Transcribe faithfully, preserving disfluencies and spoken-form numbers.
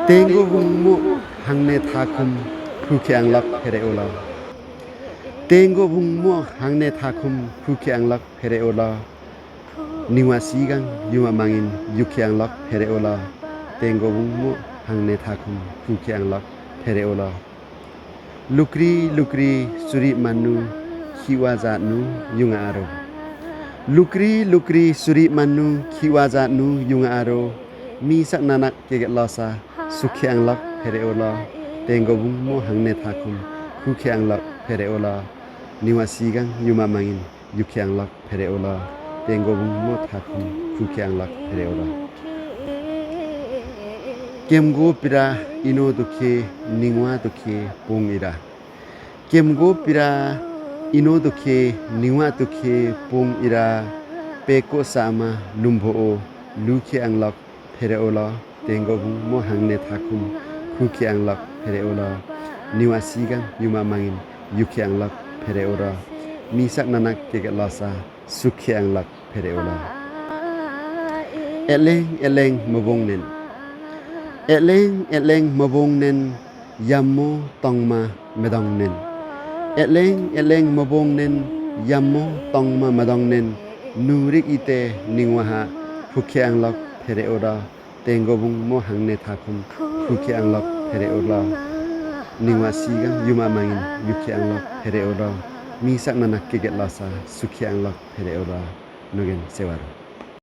Tenggo bungmo hangne thakhum, khuke anglak phere ola. Tenggo bungmo hangne thakhum, khuke anglak phere ola. Niwa sigang yuma mangin yuke anglak phere ola. Tenggo bungmo hangne thakhum, khuke anglak phere ola. Lukri lukri suri manu, khiwa jatnu yunga aro. Lukri lukri suri manu, khiwa jatnu yunga aro. Misak nanak kege losa, suke anglak phere ola. Tenggo bungmo hangne thakhum, khuke anglak phere ola. Niwa sigang yuma mangin yuke anglak phere ola. Tenggo bungmo thakhum, khuke anglak phere ola. Kemgo pira ino dukhe, ningwa dukhe pung ira. Kemgo pira ino dukhe, ningwa dukhe pung ira. Peko sama lumbo o, luke anglak phere ola. Tenggo bungmo hangne thakhum, khuke anglak phere ola. Niwa sigang yuma mangin yuke anglak phere ola. Misak nanak kege losa, suke anglak phere ola. Eleng eleng mabongnen. Eleng eleng mabongnen, yammo tongma medongnen. Eleng eleng mabongnen, yammo tongma medongnen. Nurik ite ningwa ha, khuke anglak phere ola. Tenggo bungmo hangne thakhum, khuke anglak phere ola. Niwa sigang yuma mangin yuke anglak phere ola. Misak nanak kege losa, suke anglak phere ola. Nogen sewaro.